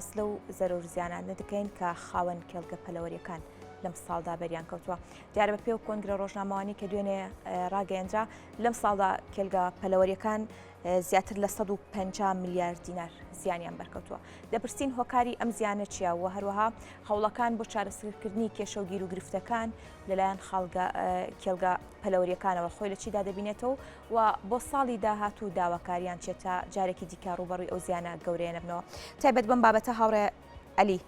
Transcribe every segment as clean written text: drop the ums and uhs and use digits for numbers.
باس لەو زەرەر و زیانانە دەکەین کە خاوەن کێڵگە پەلەوەریەکان لەم ساڵدا بەریان کەوتووە. دیارە بە پێ و کۆنگرە ڕۆژنامەوانی کە دوێنێ ڕاگەیەندرا لەم ساڵدا کێلگە پەلەوەریەکان زیاتر لە 150 ملیار دینار زیانیان بەرکەوتووە. دەپرسین هۆکاری ئەم زیانە چییە و هەروەها هەوڵەکان بۆ چارەسەرکردنی کێشە و گیروگرفتەکان لەلایەن خاڵگە کێڵگە پەلەوەریەکانەوە خۆی لە چیدا دەبینێتەوە و بۆ ساڵی داهاتوو داواکاریان چیە تا جارێکی دیکە ڕووبەڕووی ئەو زیانە گەورەیە نەبنەوە. تایبەت بەم بابەتە هاوڕێ عەلی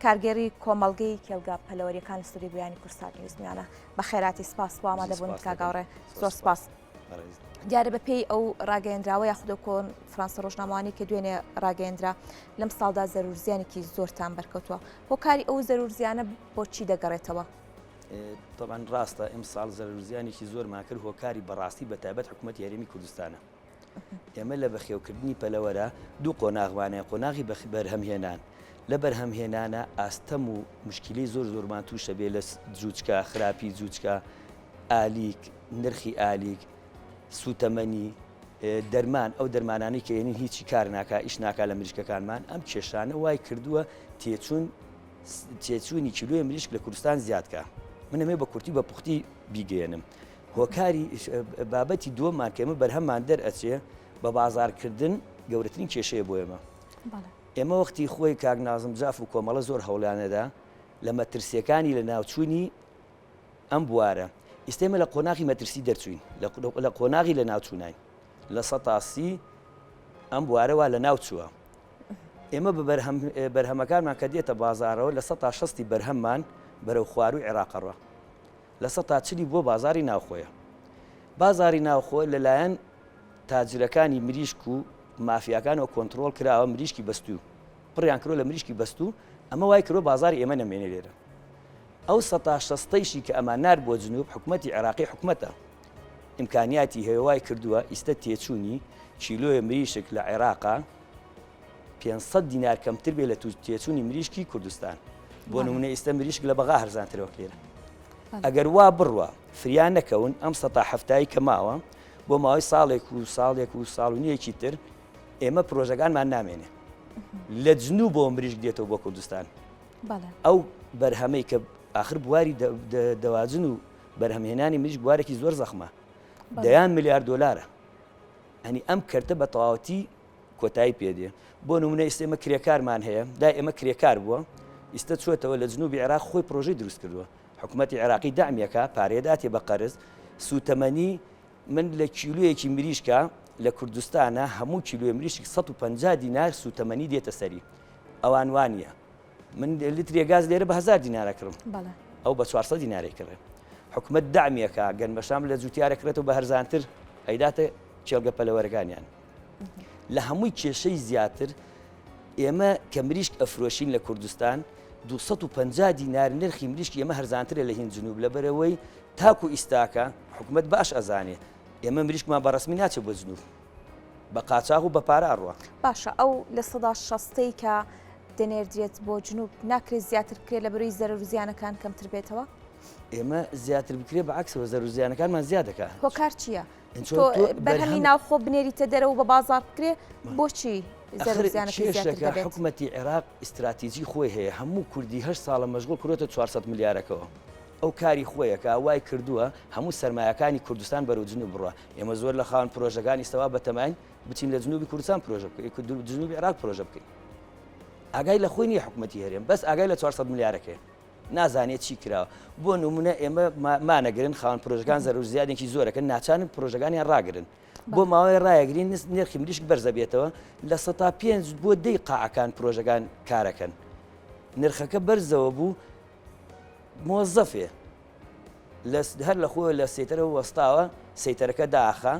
کارگێڕی کۆمەڵگەی کێڵگە پەلەوەریەکان لە ستۆدیۆی بەیانی کوردستان نیوز میوانە. بەخێراتی سپاس بۆ ئامادەبوون کاک هاوڕێ زۆر سپاس. دیارە بە پێی ئەو ڕاگەیەندراوە یاخود ئەو کۆنفرانسە ڕۆژنامەوانی کە دوێنێ ڕاگەیەندرا لەم ساڵدا زەرور زیانێکی زۆرتان بەرکەوتووە هۆکاری ئەو زەرور زیانە بۆچی دەگەڕێتەوە؟ تەبعەن ڕاستە ئیمساڵ زەرەر و زیانێکی زۆرمان کرد هۆکاری بەڕاستی بە تایبەت حکوومەتی هەرێمی کوردستانە. ئێمە لە بەخێوکردنی پەلەوەرە دوو قۆناغمان هەیە قۆناغی بەرهەمهێنان لە بەرهەمهێنانە ئاستەم و مشکلی زۆر زۆرمان تووشە بێ لە جوچکە خراپی جوچکە ئالیک نرخی ئالیک سوتەمەنی دەرمان ئەو دەرمانانەی کە ێنین هیچی کار ناکا ئیش ناکا لە مریشکەکانمان ئەم کێشانە وای کردووە تێچوون تێچوونی کیلۆی مریشک لە کوردستان زیاد کا من ئەمێ بە کورتی بە پوختی بیگەێنم هۆکاری بابەتی دووەممان کە ئێمە بەرهەممان دەرئەچێ بە بازارکردن گەورەترین کێشەیە بۆ ئێمە ئێمە وەختی خۆی کاک نازم جاف و کۆمەڵە زۆر هەوڵیانەدا لە مەترسیەکانی لە ناوچوونی ئەم بوارە ئیستا ئێمە لە قۆناغی مەترسی دەرچوین لە قۆناغی لە ناوچوونین 30% ئەم بوارە وا لە ناوچووە ئێمە بە بەرهەم بەرهەمەکانمان کە دێتە بازارەوە لە سەتا شەستی بەرهەممان بەرەو خوارووی عێراق ئەڕوا لە سەتا چلی بۆ بازاری ناوخۆیە بازاری ناوخۆ لەلایەن تاجرەکانی مریشک و مافیاکانەوە کۆنتترۆل کراوە مریشکی بەستوو پڕیان کرۆ لە مریشکی بەستوو ئەمە وای کرۆ بازاری ئێمە نەمێنێ لێرە ئەو سەتا شەستەیشی کە ئەمان نار بۆ جنوب حکوومەتی عێراقی حکوومەتە ئیمکانیاتی هەیە وای کردووە ئیستە تێچوونی کیلۆیە مریشک لە عێراقا 500 دینار کەمتر بێ لە تێچوونی مریشکی کوردستان بۆ نمونە ئیستە مریشک لە بەغا هەرزانترەوە لێرە ئەگەر وا بڕوا فریا نەکەون ئەم سەتا هەفتایی کە ماوە بۆ ماوەی ساڵێک و ساڵێک و ساڵ و نییەکی تر ئێمە پرۆژەکانمان نامێنێ لە جنوو بۆ مریشک دێتەوە بۆ کوردستان ئەو بەرهەمەی کە ئاخر بواری دەواجن و بەرهەمهێنانی مریشک بوارێکی زۆر زەخمە دەیان ملیار دۆلارە ئەنی ئەم کەرتە بە تەواوەتی کۆتایی پێدێ بۆ نمونە ئیستا ئێمە کرێکارمان هەیە دای ئێمە کرێکار بووە ئیستا چوەتەوە لە جنوبی عێراق خۆی پرۆژەی دروست کردووە حکوومەتتی عێراقی دامیەکە پارێداتێ بە قەرز سوتەمەنی من لە کیلویەکی مریشکە لە کوردستانە هەموو کیلوی مریشک 150 دینار سوتەمەنی دێتە سەری ئەوان وانە من لترێ گاز لێرە بە هزار دینارە کڕم ئەو بە 400 دینارێک کڕێ حکومت دامیەکە گەنمەشام لە جوتیارە کڕێتەوە بە هەرزانتر ئەیداتە کێڵگە پەلەوەرەکانیان لە هەمووی کێشەی زیاتر ئێمە کە مریشک ئەفرۆشین لە کوردستان 250 دینار نرخی مریشکی ئێمە هەرزانترە لە هین جنوب لەبەرەوەی تاکو ئیستاکە حکومت باش ئەزانێ ئێمە مریشکمان بە ڕسمی ناچێت بۆ جنوب بە قاچاغ و بە پارە ئەڕوا. باشە ئەو لە سەدا شەستەی کە دەنێردرێت بۆ جنوب ناکرێت زیاتر بکرێت لە بەرەی زەرەر و زیانەکان کەمتر بێتەوە؟ ئێمە زیاتر بکرێت بە عەکسەوە زەرەر و زیانەکانمان زیاد دەکا. هۆکار چییە؟ تۆ بەرهەمی ناوخۆ بنێریتە دەرەوە بە بازاڕ بکرێ بۆچی زەرەر و زیانەکەی زیاتر دەبێت؟ حکومەتی عێراق ئیستراتیجی خۆی هەیە هەموو کوردی هەشت ساڵە مەشغوڵ کردۆتە 400 ملیارەکەوە ئەو کاری خۆیەکە وای کردووە هەموو سەرمایەکانی کوردستان بەرەو جنوب بڕوا ئێمە زۆر لە خاوەن پرۆژەکان ئیستەوا بەتەماین بچین لە جنوبی کوردستان پرۆژە بکەین جنوبی عێراق پرۆژە بکەین ئاگای لە خۆی نییە حکوومەتی هەرێم بەس ئاگای لە 400 ملیارەکەی نازانێت چی کراوە بۆ نمونە ئێمە مانەگرن خاوەن پرۆژەکان زەرور زیادێکی زۆرەکە ناچانن پرۆژەکانیان ڕاگرن بۆ ماوەی ڕایەگرین نرخی مریشک بەرزە بێتەوە لە سە پێنج بۆ دەی قاعەکان پرۆژەکان کارەکەن نرخەکە بەرزەوە بوو مۆزەفێ لە هەر لە خۆی لە سەیتەرەوە وەستاوە سەیتەرەکە داخە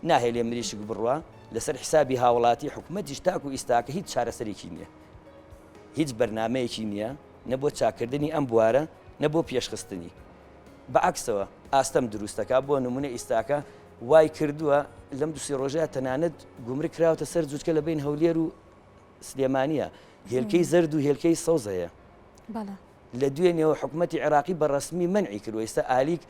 ناهێلێ مریشک بڕوا لەسەر حیسابی هاوڵاتی حکومەتیش تاکو ئیستاکە هیچ چارەسەرێکی نییە هیچ بەرنمەیەکی نییە نە بۆ چاکردنی ئەم بوارە نە بۆ پێشخستنی بەعکسەوە ئاستەم دروستەکە بۆ نمونە ئیستاکە وای کردووە لەم دوسی ڕۆژەیە تەنانەت گومرک کراوەتە سەر جوچکە لە بین هەولێر و سلێمانیە هێلکەی زەرد و هێلکەی سەوز هەیە لە دوێنێەوە حکوومەتتی عێراقی بە ڕسمی منعی کردووە ئێستا ئالیک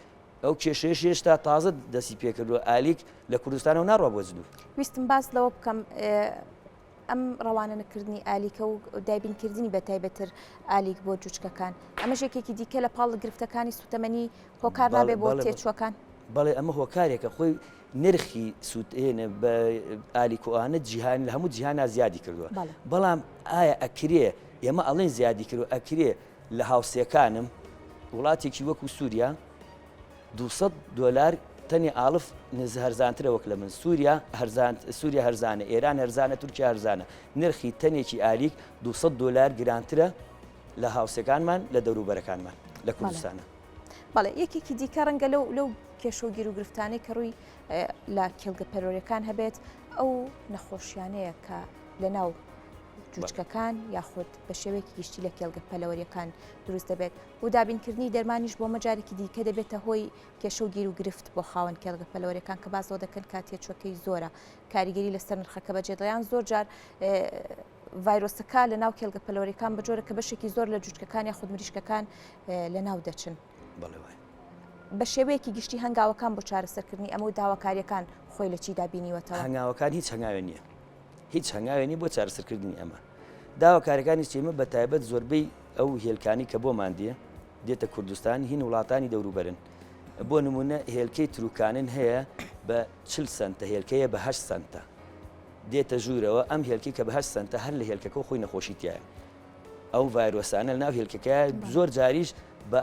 ئەو کێشەیەش هێشتا تازە دەستی پێکردووە ئالیک لە کوردستانەوە ناڕوا بۆ جنوب. ویستم باس لەوە بکەم. ئەم ڕەوانە نەکردنی ئالیکە و دابینکردنی بە تایبەتر ئالیک بۆ جوچکەکان ئەمەش یەکێکی دیکە لە پاڵ گرفتەکانی سوتەمەنی هۆکار نابێ بۆ تێچووەکان؟ بەڵێ ئەمە هۆکارێکە خۆی نرخی سووتێنە بە ئالیکۆئانە جیهان لە هەموو جیهانا زیادی کردووە بەڵام ئایا ئەکرێ ئێمە ئەڵێن زیادی کردو ئەکرێ لە هاوسێکانم وڵاتێکی وەکو سووریا 200 دلار تەنێ ئاڵف نز هەرزانترە وەک لە من سووریا هەرزان سووریا هەرزانە ئێران هەرزانە تورکیا هەرزانە نرخی تەنێکی ئالیک 200 دلار گرانترە لە هاوسێکانمان لە دەوروبەرەکانمان لە کوردستانە. بەڵێ یەکێکی دیکە ڕەنگە لەو لەو کێشە و گیروگرفتانەی کە ڕووی لە کێڵگە پەروەریەکان هەبێت ئەو نەخۆشیانەیە کە لە ناو جوچکەکان یاخود بە شێوەیەکی گشتی لە کێڵگە پەلەوەریەکان دروست دەبێت و دابینکردنی دەرمانیش بۆ مەجارێکی دیکە دەبێتە هۆی کێشە و گیر و گرفت بۆ خاوەن کێڵگە پەلەوەریەکان کە باس لەوە دەکەن کە تێچوەکەی زۆرە کاریگەری لەسەر نرخەکە بەجێدەیان زۆر جار ڤایرۆسەکە لە ناو کێڵگە پەلەوەریەکان بەجۆرە کە بەشێکی زۆر لە جوچکەکان یاخود مریشکەکان لە ناو دەچن. بەڵێ وایە. بە شێوەیەکی گشتی هەنگاوەکان بۆ چارەسەرکردنی ئەمە و داواکارییەکان خۆی لە چیدا بینیوەتەوە؟ هەنگاوەکان هیچ هەنگاوێ نییە. هیچ هەنگاوێ نییە بۆ چارەسەرکردنی ئەمە. داواکاریەکانی ئێمە بە تایبەت زۆربەی ئەو هێلکانی کە بۆمان دێ دێتە کوردستان هین وڵاتانی دەوروبەرن. بۆ نمونە هێلکەی تروکانن هەیە بە 40 سنتە هێلکەیە بە 8 سنتە. دێتە ژوورەوە ئەم هێلکەی کە بە هەشت سەنتە هەر لە هێلکەکەو خۆی نەخۆشی تایە ئەو ڤایرۆسانە لەناو هێلکەکە زۆر جاریش بە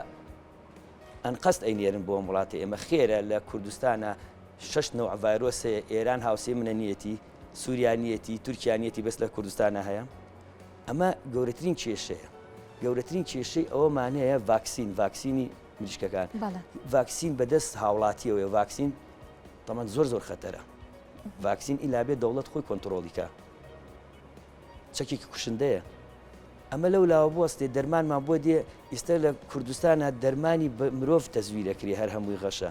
ئەنقەست ئەینێرن بۆ ئەم وڵاتە ئێمە خێرە لە کوردستانە شش نەوع ڤایرۆس هەیە ئێران هاوسێ منە نیەتی سووریا نیەتی تورکیا نیەتی بەس لە کوردستانە هەیە ئەمە گەورەترین کێشەیە گەورەترین کێشەی ئەوەمان هەیە ڤاکسین ڤاکسینی مریشکەکان ڤاکسین بەدەست هاوڵاتیەوەی ڤاکسین تەمان زۆر زۆر خەتەرە ڤاکسین ئیلا بێ دەوڵەت خۆی کۆنتڕۆڵی کا چەکێکی کوشندەیە ئەمە لەو لاوە بوەستێ دەرمانمان بۆ دێ ئیستا لە کوردستانە دەرمانی مرۆڤ تەزویرەکرێ هەر هەمووی غەشە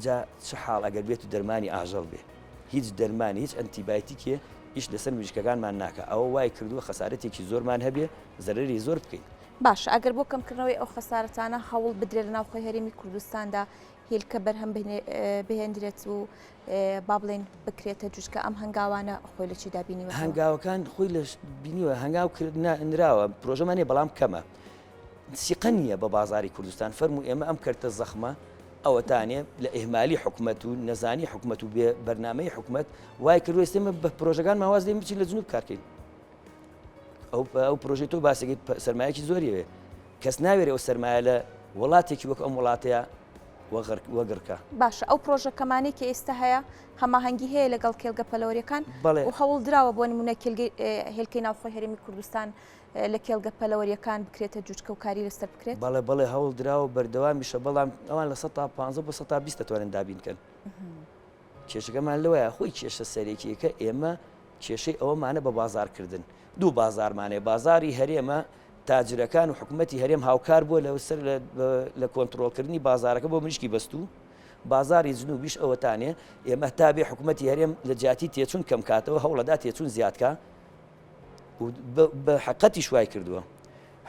جا چ حاڵ ئەگەر بێت و دەرمانی ئاژەڵ بێ هیچ دەرمانی هیچ ئەنتیبایتیکێ ئیش لەسەر مریشکەکانمان ناکە ئەوە وای کردووە خەسارەتێکی زۆرمان هەبێ زەرەری زۆر بکەین. باشە ئەگەر بۆ کەمکردنەوەی ئەو خەسارەتانە هەوڵ بدرێت لە ناوخۆی هەرێمی کوردستاندا هێلکە بەرهەم بهێندرێت و با بڵێین بکرێتە جوجکە ئەم هەنگاوانە خۆی لە چیدا بینیوە؟ هەنگاوەکان خۆی لە بینیوە هەنگاو نراوە پرۆژەمان نیە بەڵام کەمە سیقە نییە بە بازاری کوردستان فەرمو ئێمە ئەم کەرتە زەخمە ئەوەتانێ لە ئیهمالی حکومەت و نەزانی حکومەت و بێ بەرنامەی حکومەت وای کردوە ئێستا بە پرۆژەکان ماواز لێ بچین لە جنوب کارکەین ئەو ئەو پرۆژەی تۆ باسەکەی سەرمایەکی زۆری وێ کەس ناوێرێ ئەو سەرمایە لە وڵاتێکی وەک ئەم وڵاتەیە وەگڕکە. باشە ئەو پرۆژە کەمانەی کە ئێستا هەیە هەماهەنگی هەیە لەگەڵ کێڵگە پەلەوەریەکان و هەوڵ دراوە بۆ نمونە کێلگەی هێلکەی ناوخۆی هەرێمی کوردستان لە کێڵگە پەلەوەریەکان بکرێتە جوچکە و کاری لەسەر بکرێت؟ بەڵێ بەڵێ هەوڵ دراوە بەردەوامیشە بەڵام ئەوان لە 115 بۆ 120 دەتوانن دابین کەن. کێشەکەمان لەوەیە خۆی کێشە سەرەکیەکە ئێمە کێشەی ئەوەمانە بە بازاڕکردن دوو بازاڕمان هەیە بازاڕی هەرێمە تاجرەکان و حکوومەتی هەرێم هاوکار بووە لە سەر لە کۆنتترۆلکردنی بازارەکە بۆ مریشکی بەستوو بازاری جنوبیش ئەوەتانێ ئێمە تا بێ حکوومەتی هەرێم لە جیاتی تێچون کەم کاتەوە هەوڵەدا تێچون زیادکە بە حقەتیش وای کردووە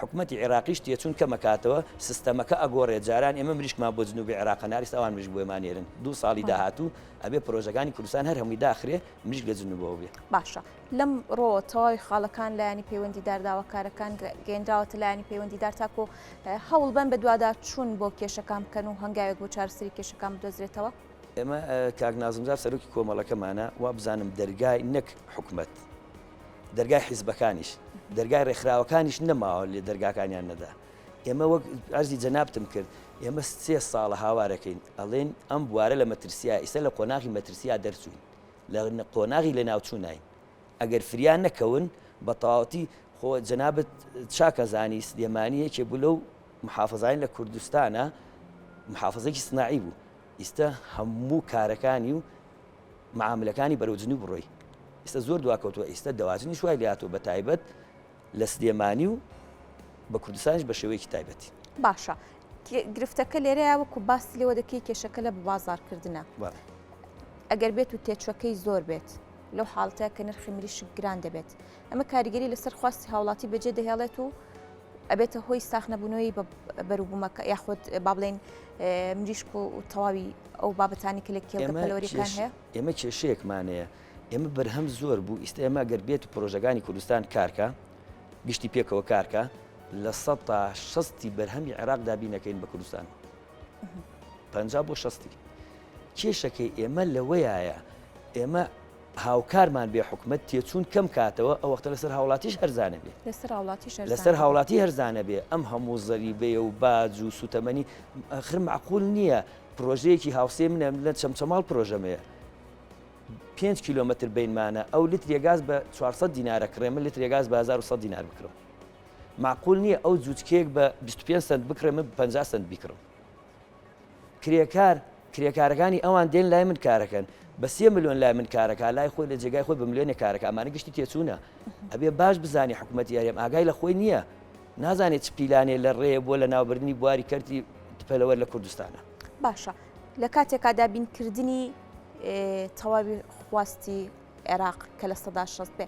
حکومەتی عێراقیش تێچوون کەمەکاتەوە، سستەمەکە ئەگۆڕێت، جاران ئێمە مریشکمان بۆ جنوبی عێراق ئەنارد ئیستا ئەوان مریشک بۆ ئێمە ئەنێرن، دوو ساڵی داهاتوو ئەبێ پرۆژەکانی کوردستان هەر هەمووی داخرێ مریشک لە جنوبەوە بێ. باشە لەم ڕۆوە تەواوی خاڵەکان لایەنی پەیوەندیدار داواکارەکان گەیەنراوەتە لایەنی پەیوەندیدار تاکۆ هەوڵ بەن بەدواداچوون بۆ کێشەکان بکەن و هەنگاوێک بۆ چارەسەری کێشەکان بدۆزرێتەوە؟ ئێمە کاک نازم جاف سەرۆکی کۆمەڵەکەمانە وابزانم دەرگای نەک حکومەت دەرگای حیزبەکانیش دەرگای ڕێکخراوەکانیش نەماوە لێ دەرگاکانیان نەدا ئێمە وەک ئەرزی جەنابتم کرد ئێمە سێ ساڵە هاوارەکەین ئەڵێن ئەم بوارە لە مەترسیا ئیستا لە قۆناغی مەترسیا دەرچوین لە قۆناغی لە ناوچوونین ئەگەر فریا نەکەون بە تەواوەتی خۆ جەنابت چاکە زانی سلێمانی یەکێ بوو لەو محافظانی لە کوردستانە محافظێکی سناعی بوو ئیستا هەموو کارەکانی و معاملەکانی بەرەو جنوب ڕۆی ئیستا زۆر دواکەوتووە ئیستا دەواجنیش وای لێهاتووە بە تایبەت لە سلێمانی و بە کوردستانیش بە شێوەیەکی تایبەتی. باشە گرفتەکە لێرەیە وەکو باست لێوە دەکەی کێشەکە لە بەبازاڕکردنە ئەگەر بێت و تێچوەکەی زۆر بێت لەو حاڵەتە کە نرخی مریشک گران دەبێت ئەمە کاریگەری لەسەر خواستی هاوڵاتی بەجێ دەهێڵێت و ئەبێتە هۆی ساخ نەبوونەوەی بەروبوومەکە یاخود با بڵێین مریشک و تەواوی ئەو بابەتانی کە لە کێڵگە پەلەوەریەکان هەیە؟ ئێمە کێشەیەکمان هەیە. ئێمە بەرهەم زۆر بوو ئیستا ئێمە گەر بێت و پرۆژەکانی کوردستان کارکە گشتی پێکەوە کارکە لە سە تا شەستی بەرهەمی عێراق دابینەکەین بە کوردستان پ بۆ شەستی کێشەکەی ئێمە لەوەیە ئێمە هاوکارمان بێ حکومت تێچوون کەم کاتەوە ئەو وەختە لەسەر هاوڵاتیش هەرزانە بێ لەسەر هاوڵاتی هەرزانە بێ ئەم هەموو زەریبەیە و باج و سوتەمەنی ئەخر مەعقول نییە پرۆژەیەکی هاوسێ منە لە چەمچەماڵ پرۆژەمەیە پێنج کیلۆمەتر بینمانە ئەو لترێ گاز بە 400 دینارە کڕێ من لترێ گاز بە 1100 دینار بکڕم معقول نییە ئەو جووتکێک بە 25 سنت بکڕێ من 50 سنت بیکڕم کرێکار کرێکارەکانی ئەوان دێن لای من کارەکەن بە سێ ملیۆن لای من کارەکە لای خۆی لە جێگای خۆی بە ملیۆنێک کارەکە ئەمانە گشتی تێچوونە ئەبێ باش بزانانی حکوومەتی هەرێم ئاگای لە خۆی نییە نازانێت چ پیلانێ لە ڕێ بۆ لە ناوبردنی بواری کەرتی پەلەوەر لە کوردستانە. باشە لە کاتێکا دابینکردنی تەواوی خواستی عێراق کە 60% بێ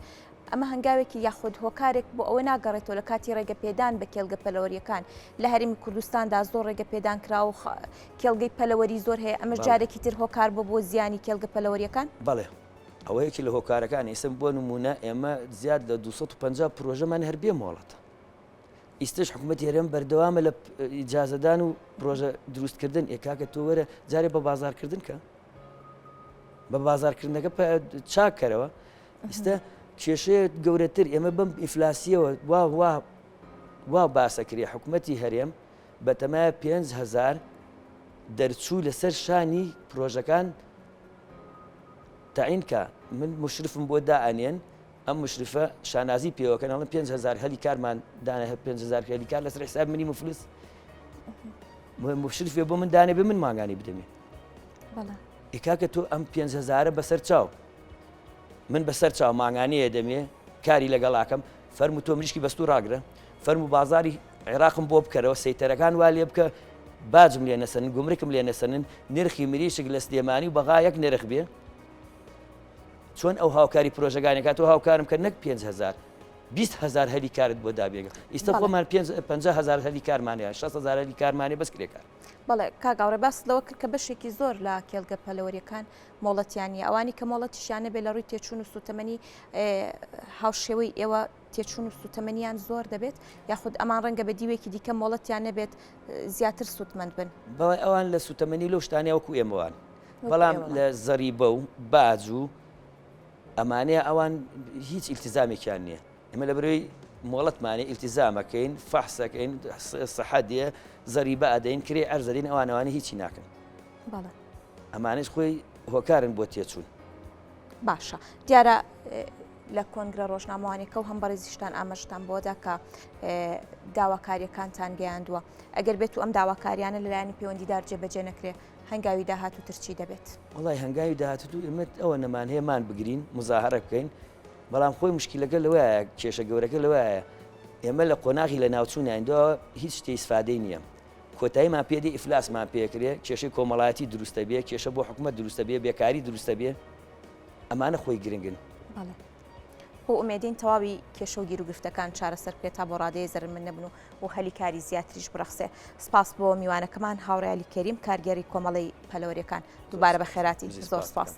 ئەمە هەنگاوێکی یاخود هۆکارێک بۆ ئەوە ناگەڕێتەوە لە کاتی ڕێگە پێدان بە کێڵگە پەلەوەریەکان لە هەرێمی کوردستاندا زۆر ڕێگە پێدان کرا و کێڵگەی پەلەوەری زۆر هەیە ئەمە جارێکی تر هۆکار بۆ بۆ زیانی کێڵگە پەلەوەریەکان؟ بەڵێ ئەوە یەکی لە هۆکارەکان ئیسم بۆ نمونە ئێمە زیاد لە 250 پرۆژەمان هەر بێ مۆڵەتە ئیستش حکوومەتی هەرێم بەردەوامە لە ئیجازەدان و پرۆژە دروستکردن ئێ کاکە تۆ وەرە جارێ بە بازارکردن کە بە بازارکردنەکە چاککەرەوە ئیستا کێشەیە گەورەتر ئێمە بەم ئیفلاسیەوە وا وا وا باسەکرێ حکوومەتی هەرێم بەتەمایە 5هزار دەرچوو لەسەر شانی پرۆژەکان تەعین کە من مشرفم بۆ دائەنێن ئەم مشرفە شانازی پێوەکەن ئەڵێن 5هزار هەلی کارمان دانە 5هزار هەلی کار لەسەر حساب منی مفلس مشرفێ بۆ من دانێ بێ من مانگانی بدەمێ ئێ کاکە تۆ ئەم 5هزارە بەسەر چاو من بەسەر چاو مانگانەیە دەمێ کاری لەگەڵاکەم فەرموو تۆ مریشکی بەستوو ڕاگرە فەرموو بازاری عێراقم بۆ بکەرەوە سەیتەرەکان وا لێ بکە باجم لێ نەسەنن گومرکم لێ نەسەنن نرخی مریشک لە سلێمانی و بەغا یەک نرخ بێ چۆن ئەو هاوکاری پرۆژەکانێک تۆ هاوکارم کە نەک 5هزار 20 هزار هەلی کارت بۆ دابێگە ئیستا خۆمان 50 هزار هەلی کارمانەیە 6 هزار هەلی کارمانێ بەس کرێکار بەڵێ کاک هاوڕێ باست لەوە کرد کە بەشێکی زۆر لە کێڵگە پەلەوەریەکان مۆڵەتیان نییە ئەوانی کە مۆڵەتیشیان نەبێت لە ڕووی تێچوون و سوتەمەنی هاوشێوەی ئێوە تێچوون و سوتەمەنیان زۆر دەبێت یاخود ئەمان ڕەنگە بە دیوێکی دیکە مۆڵەتیان نەبێت زیاتر سوودمەند بن. بەڵێ ئەوان لە سوتەمەنی لەو شتانەیە وەکو ئێمەوان بەڵام لە زەریبە و باج و ئەمانەیە ئەوان هیچ ئیلتیزامێکیان نییە. ئێمە لەبەرەوەی مۆڵەتمانە ئیلتیزامەکەین فەحسەکەین سەحە دێ زەریبە ئەدەین کرێ ئەرزەدەین ئەوان ئەوانە هیچی ناکەن بەڵێ ئەمانەش خۆی هۆکارن بۆ تێچوون باشە دیارە لە کۆنگرە ڕۆژنامەوانەکە و هەم بەڕێزیشتان ئاماژتان بۆدا کە داواکاریەکانتان گەیاندووە ئەگەر بێت و ئەم داواکاریانە لەلایەنی پەیوەندیدار جێبەجێ نەکرێ هەنگاوی داهاتوو تر چی دەبێت؟ وڵی هەنگاوی داهاتوو ئێمە ئەوە نەمان هەیە مان بگرین مزاهرە بکەین بەڵام خۆی مشکلەکە لەوەیە کێشە گەورەکە لەوەیە ئێمە لە قۆناغی لە ناوچوونین دو هیچ شتێ ئیسفادەی نییە کۆتاییمان پێدی ئیفلاسمان پێکرێ کێشەی کۆمەڵایەتی دروستە بێ کێشە بۆ حکوومەت دروستە بێ بێکاری دروستە بێ ئەمانە خۆی گرنگن. بەڵێ. بۆ ئومێدین تەواوی کێشە و گیروگرفتەکان چارەسەر بکرێت تا بۆ ڕادەیە زەرەرمەند نەبن و و هەلی کاری زیاتریش بڕەخسێ. سپاس بۆ میوانەکەمان هاوڕێ عەلی کەریم کارگێڕی کۆمەڵەی پەلەوەریەکان. دووبارە بەخێرهاتی. زۆر سپاس.